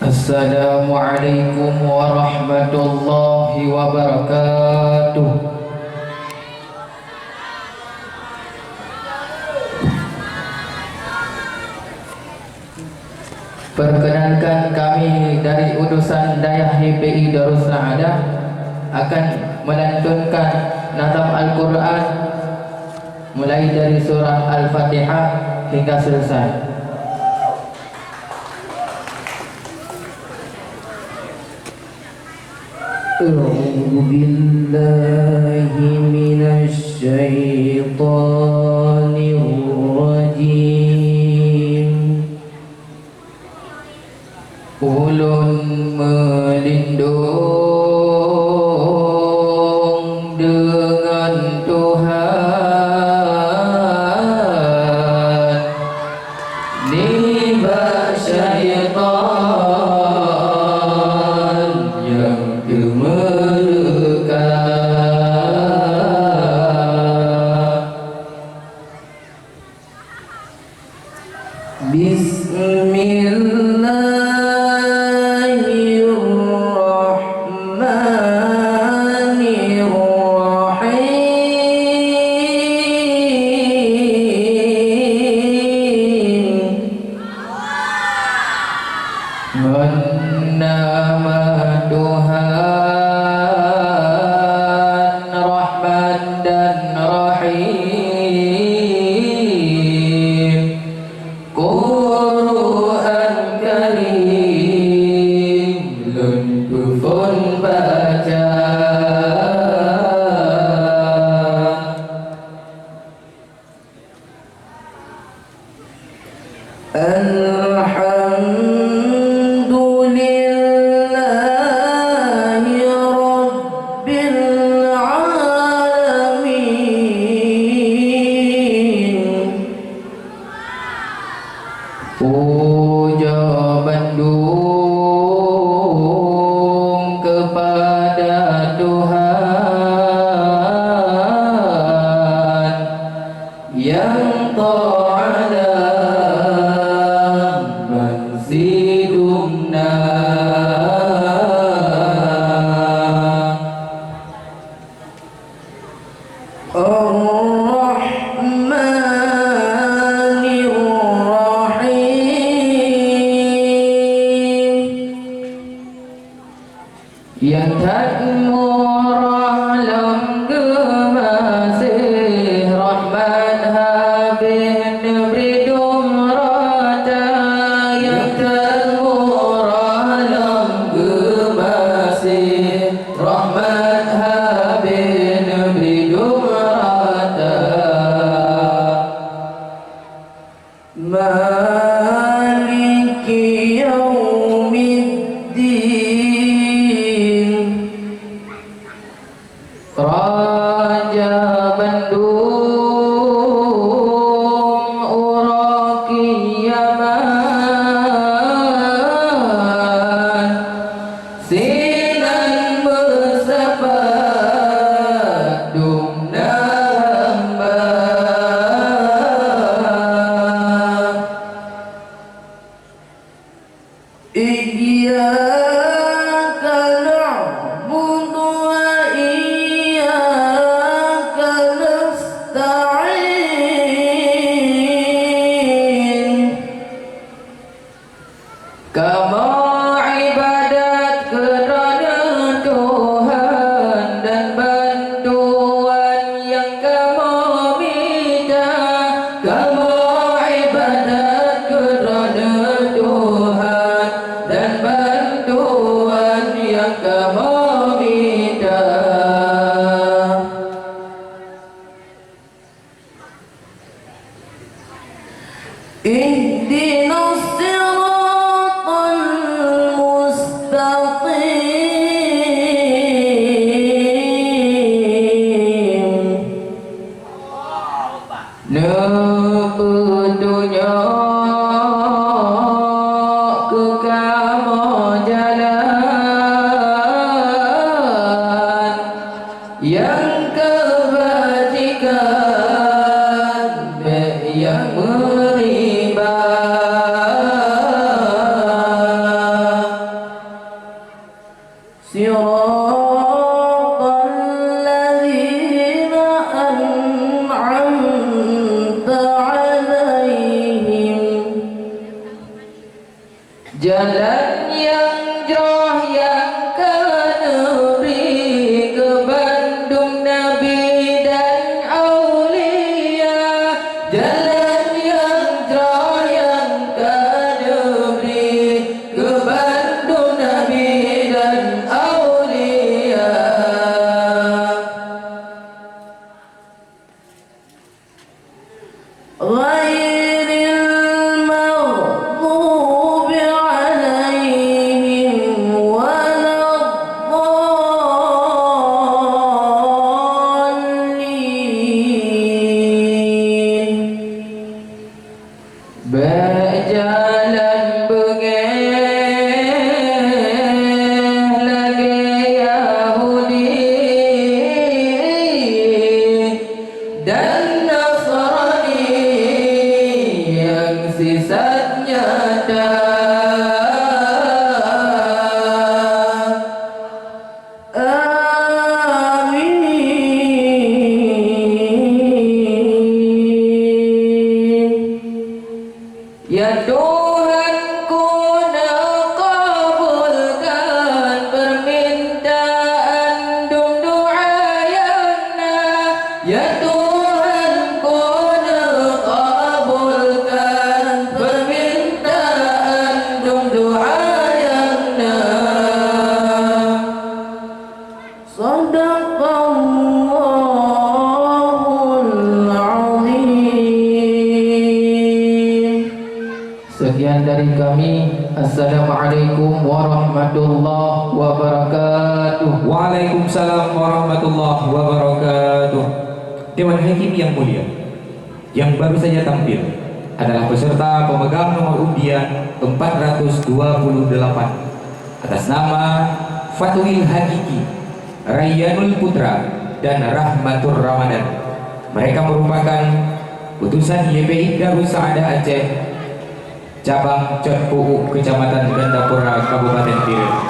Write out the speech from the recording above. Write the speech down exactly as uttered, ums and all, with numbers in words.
Assalamualaikum warahmatullahi wabarakatuh. Perkenankan kami dari utusan Dayah Y P I Darussahadah akan melantunkan nazam Al-Quran mulai dari surah Al-Fatihah hingga selesai. أعوذ بالله من الشيطان الرجيم. Ulôn meulindong deungon Tuhan nibak syaitan nyang teumeuleuka. Bismillahirrahmanirrahim. Ngon nama Tuhan Rahman dan Rahim. Quran Karim lôn peuphon baca. Alhamdulillahi Rabbil Alamin. Puja bandum keupada Tuhan nyang Ta'ala bansidum na. Ar-Rahmanir-Rahim. Nyang that murah lom geumaséh, rahmat habéh neubri dum rata. Nyang that murah lom geumaséh, rahmat habéh neubri dum rata. Maliki yaumiddin. Raja bandum uroe kiamat, sinan meusapat dum na hamba. Iyyaka na'budu wa iyyaka nasta'in. Kamoe iébadat keu Droeneuh Tuhan dan bantuan nyang kamoe mita. Kamoe iébadat keu Droeneuh Tuhan dan bantuan nyang kamoe mita. Ihdinas siratal mustaqim. Neupeutunyok keu kamoe jalan nyang keubajikan, bék nyang meuriba. غير المغضوب عليهم ولا الضالين. Beujalan beungéh lagée Yahudi dan Nasrani nyang sisat nyata. Amin. Ya Tuhanku, neukabulkan peumintaan dum doa nyang na. Ya Tuhanku, neukabulkan peumintaan dum doa nyang na. Sadaqallahul azim. Sekian dari kami. Assalamualaikum warahmatullahi wabarakatuh. Waalaikumsalam warahmatullahi wabarakatuh. Dewan Hakim yang mulia, yang baru saja tampil adalah peserta pemegang nomor undian empat ratus dua puluh delapan atas nama Fatwil Hakiki, Rayyanul Putra, dan Rahmatur Ramadan. Mereka merupakan utusan Y P I Darussaada Aceh, cabang Cot Pu'uk, Kecamatan Gandapura, Kabupaten Bireuen.